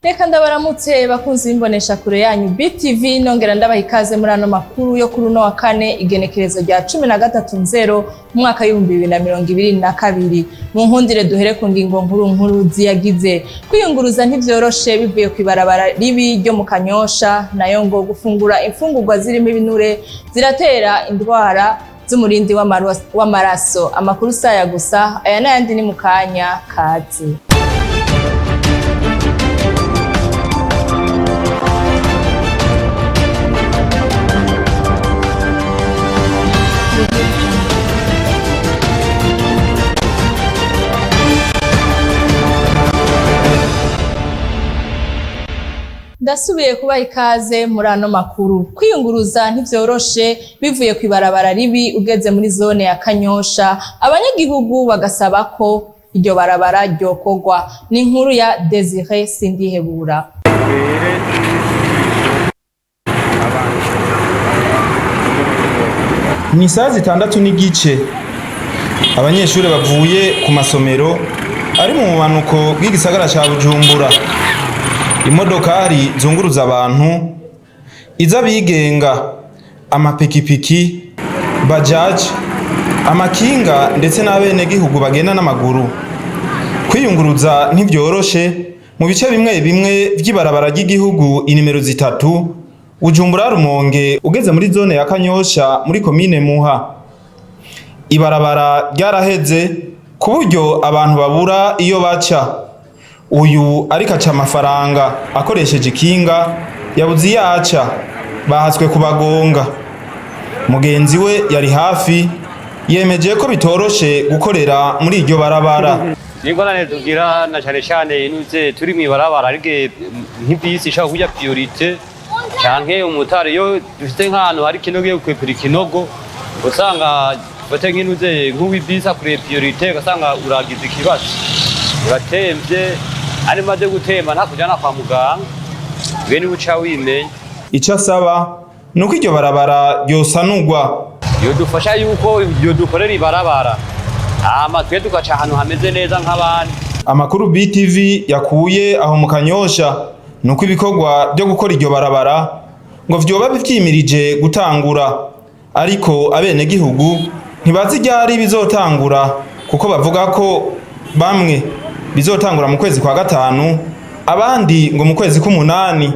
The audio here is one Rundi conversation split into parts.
Reka ndabaramutse bakunzi b'imbonesha kure yanyu BTV, nongera ndabaha ikaze muri ano makuru yo kuri uno wa kane, igenekerezo rya 13/0 mu mwaka w'2022. Mu nkundire duhere ku ngingo nkuru nkuru ziyagize. Kwiyunguruza ntivyoroshe bivuye kw'ibarabara ribi ryo mu Kanyosha, nayo ngo gufungura imfungurwa zirimo ibinure ziratera indwara z'umurindi w'amaraso. Amakuru saya gusa, aya n'ayandi ni mu kanya kazi. Ndasubiye kubaha ikaze muri ano makuru. Kwiyunguruza ntivyoroshe bivuye kw'ibarabara ribi ugeze muri zone ya Kanyosha, abanyagihugu bagasaba ko iryo barabara ryokorwa. Ni inkuru ya Desire Sindihebura. Ni isaha 6:30, abanyeshuri bavuye ku masomero ari mu bumanuko bw'igisagara ca Bujumbura. Imodokari zunguruza abantu, iz'abigenga, amapikipiki, bajaji, amakinga ndetse n'abenegihugu bagenda n'amaguru. Kwiyunguruza ntivyoroshe mu bice bimwe bimwe vy'ibarabara ry'igihugu inimero 3 Bujumbura Rumonge ugeze muri zone ya Kanyosha muri komine Muha. Ibarabara ryaraheze ku buryo abantu babura iyo baca. Uyu ariko aca amafaranga akoresheje ikinga, yabuze iyo aca, bahatswe kubagonga. Mugenzi we yari hafi yemeje ko bitoroshe gukorera muri iryo barabara. N'ingorane tugira na cane cane inuze turi mw'ibarabara, ariko nk'ibisi ishaka kurya priorité canke umutari, iyo dufite nk'ahantu hari ikinogo yo kwepera ikinogo, usanga ufate nk'inuze nk'uw'ibisi akuriye priorité, ugasanga uragize ikibazo, uratemvye, ari maze gutemba ntakujana kwa muganga, bene uca wimenya. Ico asaba nuko iryo barabara ryosanurwa. Yodufasha yuko yodukorera ibarabara, hama twe tugaca ahantu hameze neza nk'abandi. Amakuru BTV yakuye aho mu Kanyosha nuko ibikorwa byo gukora iryo barabara ngo vyoba vyimirije gutangura, ariko abenegihugu ntibazi ryari bizotangura, kuko bavuga ko bamwe bizotangura mu kwezi kwa gatanu, abandi ngo mu kwezi k'umunani,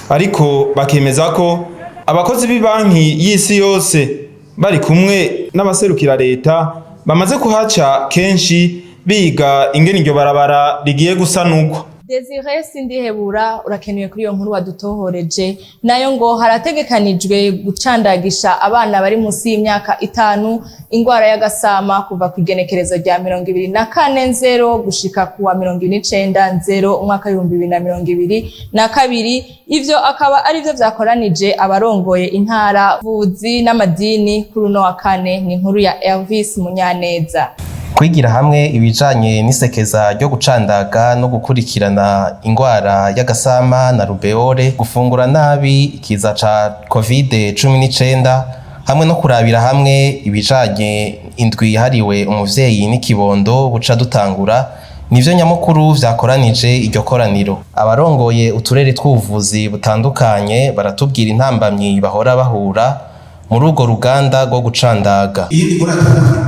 ariko bakemeza ko abakozi b'ibanki y'isi yose bari kumwe n'abaserukira leta bamaze kuhaca kenshi biga ingene iryo barabara rigiye gusanurwa. Desire Sindihebura, urakenewe kuri iyo nkuru wadutohoreje. Nayo ngo harategekanijwe gucandagisha abana bari munsi y'imyaka 5 ingwara y'agasama kuva ku igenekerezo rya 24/0 gushika kuwa 29/0 umwaka w'2022. Ivyo akaba ari vyo vyakoranije abarongoye intara, vuzi n'amadini kuri uno wa kane. Ni inkuru ya Elvis Munyaneza. Kwigira hamwe ibijanye n'isekeza ryo gucandaga no gukurikirana ingwara y'agasama na rubeole, gufungura nabi, ikiza ca COVID-19, hamwe no kurabira hamwe ibijanye indwi yahariwe umuvyeyi n'ikibondo buca dutangura, nivyo nyamukuru vyakoranije iryo koraniro. Abarongoye uturere tw'ubuvuzi butandukanye baratubwira intambamyi bahora bahura muri urwo ruganda rwo gucandaga. Iyindi ngorane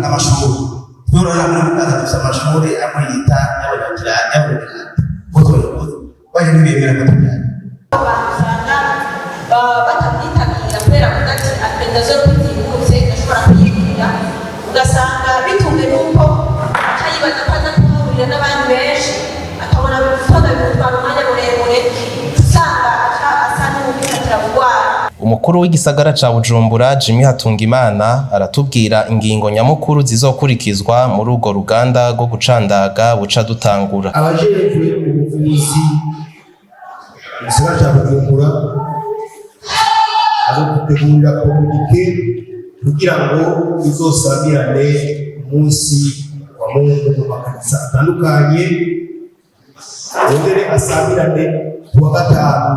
n'amashuri, tworora muri Uganda dufite amashuri amwe yita y'abanyaburira, baje ntibemera ko tujyana. Abantu usanga batabyitabira kubera kuvuga ati accréditation kutihuse ndashobora kuyigurira, ugasanga bitumwe n'uko aca yibaza ko aza kuhahurira n'abandi benshi, akabona gutonda bimutwara umwanya muremure, usanga aca asa n'uwikatira kurwara. Umukuru w'igisagara ca Bujumbura Jimmy Hatungimana aratubwira ingingo nyamukuru zizokurikizwa muri urwo ruganda rwo gucandaga buca dutangura. Abajejwe ubuvuzi mu gisagara ca Bujumbura azodutegurira communiqué kugira ngo izosabirane umunsi wa Mungu mu makanisa atandukanye, wongere asabirane kuwa gatanu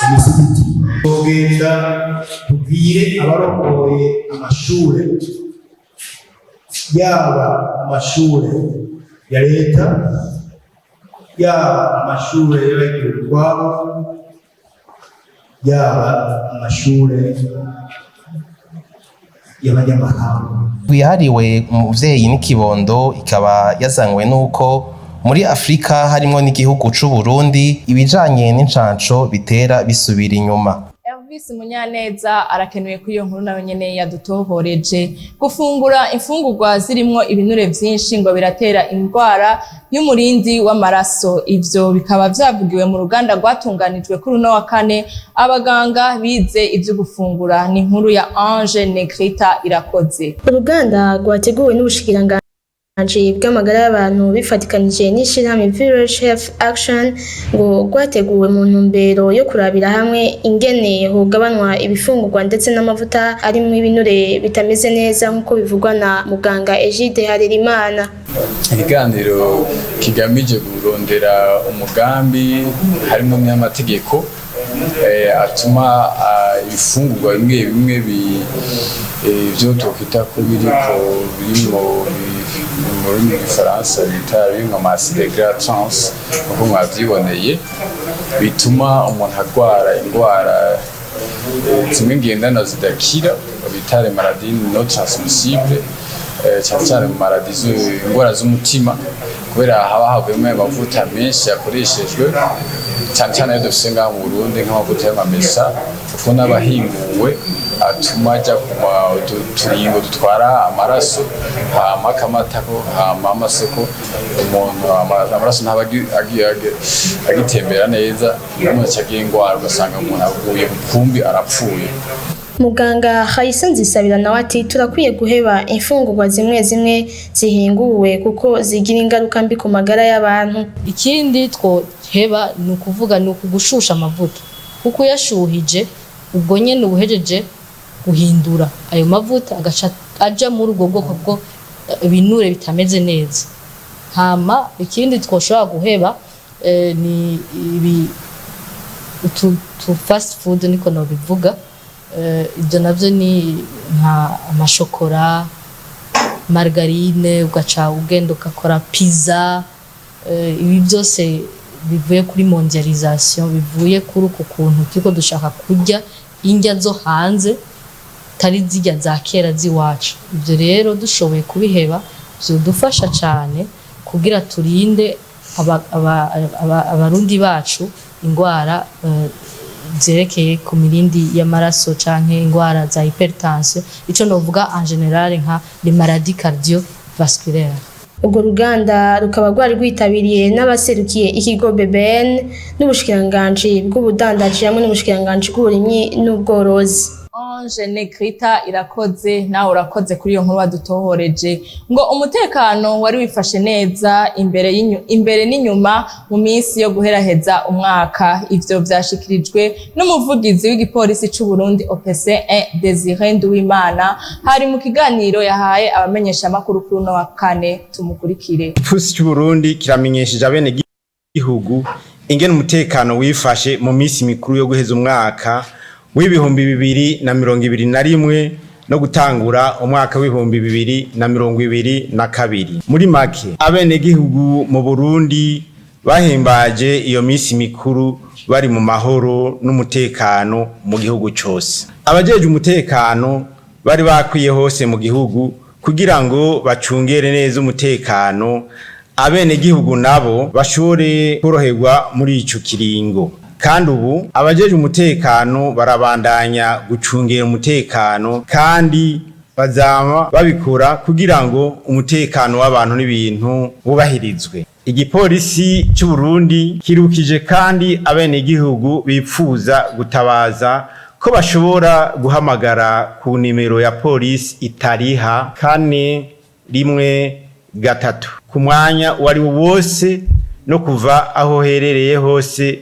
mu misigiti. Tugenda tubwire abarongoye amashure, yaba amashure ya leta. Yaba amashure y'abigira utwabo, yaba amashure y'abanyamahanga. Yahariwe umuvyeyi n'ikibondo ikaba yazanywe n'uko muri Afrika harimwo n'igihugu c'u Burundi ibijanye n'incanco bitera bisubira inyuma. Elvis Munyaneza arakenuye kuri iyo nkuru, nawe nyene yadutohoreje. Gufungura imfungurwa zirimwo ibinure vyinshi ngo biratera indwara y'umurindi w'amaraso. Ivyo bikaba vyavugiwe mu ruganda rwatunganijwe kuri uno wa kane abaganga bize ivyo gufungura. Ni inkuru ya Ange Negrita Irakoze. Uruganda rwateguwe n'ubushikiranganji bw'amagara y'abantu bifatikanije n'ishirahamwe Village Health Action ngo rwateguwe mu ntumbero yo kurabira hamwe ingene hogabanwa ibifungurwa ndetse n'amavuta arimwo ibinure bitameze neza, nk'uko bivugwa na muganga Egide Harerimana. Ikiganiro kigamije kurondera umugambi harimo n'amategeko atuma ibifungurwa bimwe bimwe byo twokwita ko biriko birimo mu rurimi rw'igifaransa bita birimwo ama acides gras trans, nkuko mwavyiboneye, bituma umuntu agwara indwara zimwe ngendana zidakira bita les maladies non transmissibles, cyane cyane mu maladies indwara z'umutima, kubera haba havuyemo ayo mavuta menshi yakoreshejwe, cyane cyane ayo dufise ngaha mu Burundi nk'amavuta y'amamesa, kuko n'abahinguwe atuma ajya ku turingo dutwara amaraso, hama akamatako, hama amasoko umuntu amaraso ntaba agitembera neza, umuntu aca agira indwara, ugasanga umuntu aguye bukumbi arapfuye. Muganga Hayisa Nzisabira nawe ati turakwiye guheba imfungurwa zimwe zimwe zihinguwe kuko zigira ingaruka mbi ku magara y'abantu. Ikindi twoheba ni ukuvuga ni ukugushusha amavuta, kuko uyashuhije ubwo nyene ubuhejeje guhindura ayo mavuta agaca aja muri ubwo bwoko bwo ibinure bitameze neza. Hama ikindi twoshobora guheba ni ibi utu tu fast food, niko nobivuga. Ibyo navyo ni nka amashokora, margarine, ugaca ugenda ugakora pizza. Ibi byose bivuye kuri mondialisation, bivuye kuri uku kuntu turiko dushaka kurya indya zo hanze tari zirya za kera z'iwacu. Ibyo rero dushoboye kubiheba vyodufasha cane kugira turinde abarundi bacu ingwara zerekeye ku mirindi y'amaraso canke ingwara za hypertension, ico novuga en général nka les maladies cardiovasculaires. Urwo ruganda rukaba rwari rwitabiriye n'abaserukiye ikigo BBN n'ubushikiranganji bw'ubudandaji hamwe n'ubushikiranganji bw'uburimyi n'ubworozi. Ange Negrita Irakoze, nawe urakoze kuri iyo nkuru wadutohoreje. Ngo umutekano wari wifashe neza imbere n'inyuma mu minsi yo guheraheza umwaka. Ivyo vyashikirijwe n'umuvugizi w'igipolisi c'u Burundi OPC 1 Desire Nduwimana, hari mu kiganiro yahaye abamenyeshamakuru kuri uno wa kane. Tumukurikire. Igipolisi cy'u Burundi kiramenyesheje abene gihugu ingene umutekano wifashe mu minsi mikuru yo guheza umwaka w'2021 no gutangura umwaka w'2022. Muri make, abenegihugu mu Burundi bahimbaje iyo minsi mikuru bari mu mahoro n'umutekano mu gihugu cose. Abajeje umutekano bari bakwiye hose mu gihugu kugira ngo bacungere neza umutekano, abenegihugu nabo bashobore koroherwa muri ico kiringo. Kandi ubu abajeje umutekano barabandanya gucungera umutekano kandi bazama babikora kugira ngo umutekano w'abantu n'ibintu wubahirizwe. Igipolisi cy'u Burundi kirukije kandi abenegihugu bipfuza gutabaza ko bashobora guhamagara ku nimero ya polisi itariha 413 ku mwanya uwo ari wo wose no kuva aho herereye hose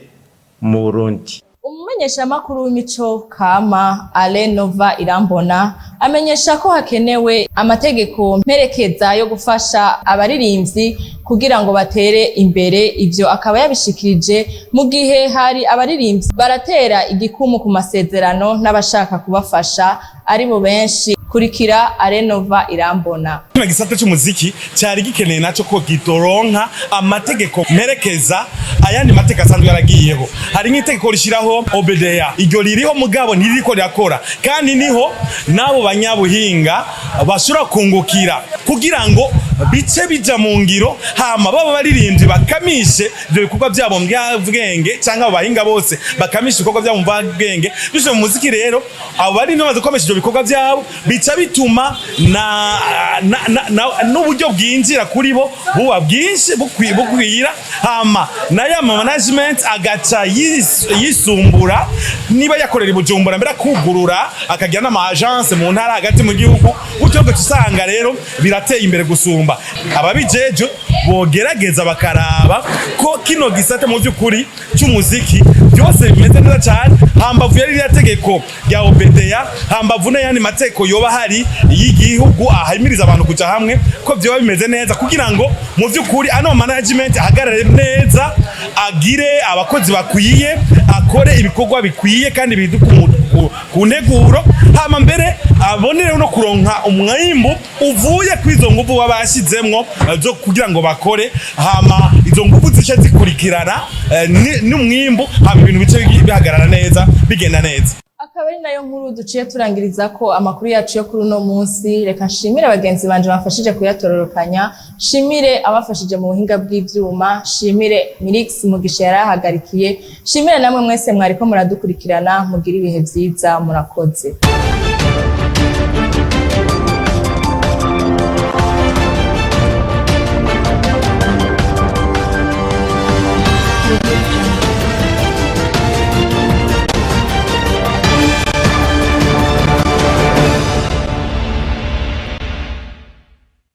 mu Burundi. Umumenyeshamakuru w'imico kama Alenova Irambona amenyesha ko hakenewe amategeko mperekeza yo gufasha abaririmbyi kugira ngo batere imbere. Ivyo akaba yabishikirije mu gihe hari abaririmbyi baratera igikumu ku masezerano n'abashaka kubafasha. ari bo benshi. Kurikira Arenova Irambona. Kino gisata c'umuziki cari gikeneye naco ko gitoronka amategeko mperekeza ayandi mategeko asanzwe yaragiyeho. Hari nk'itegeko rishiraho OBDA, iryo ririho mugabo ntiririko rirakora, kandi niho n'abo banyabuhinga bashobora kungukira kugira ngo bice bija mu ngiro, hama baba baririmbyi bakamishe ivyo bikorwa vyabo bwenge, canke abo bahinga bose bakamisha ibikorwa vyabo mvabwenge bije mu muziki. Rero abo bari bamaze gukomesha ivyo bikorwa vyabo, bica bituma na n'uburyo bwinjira kuri bo buba bwinshi, bukwira, hama na ya management agaca yisumbura. Niba yakorera i Bujumbura, mbere akugurura akagira n'ama agence mu ntara hagati mu gihugu, gutyo ugaca usanga rero birateye imbere gusumba. Ababijejwe bogerageza bakaraba ko kino gisata mu by'ukuri cy'umuziki byose bimeze neza cyane, hambavu ya ririya tegeko rya OBDA, hambavu n'ayandi mategeko yoba hari y'igihugu ahimiriza abantu kuja hamwe, ko vyoba bimeze neza kugira ngo mu by'ukuri ano management ahagarare neza, agire abakozi bakwiye, akore ibikorwa bikwiye kandi biri ku nteguro, hama mbere abonereho no kuronka umwimbu uvuye kuri izo nguvu baba bashyizemwo zo kugira ngo bakore, hama izo nguvu zice zikurikirana n'umwimbu, hama ibintu bice bihagarara neza, bigenda neza. Akaba ari nayo nkuru duciye turangiriza ko amakuru yacu yo kuri uno munsi. Reka nshimire bagenzi banje bamfashije kuyatororokanya, nshimire abafashije mu buhinga bw'ivyuma, nshimire Mirix Mugisha yarahagarikiye, nshimire namwe mwese mwariko muradukurikirana. Mugire ibihe vyiza, murakoze.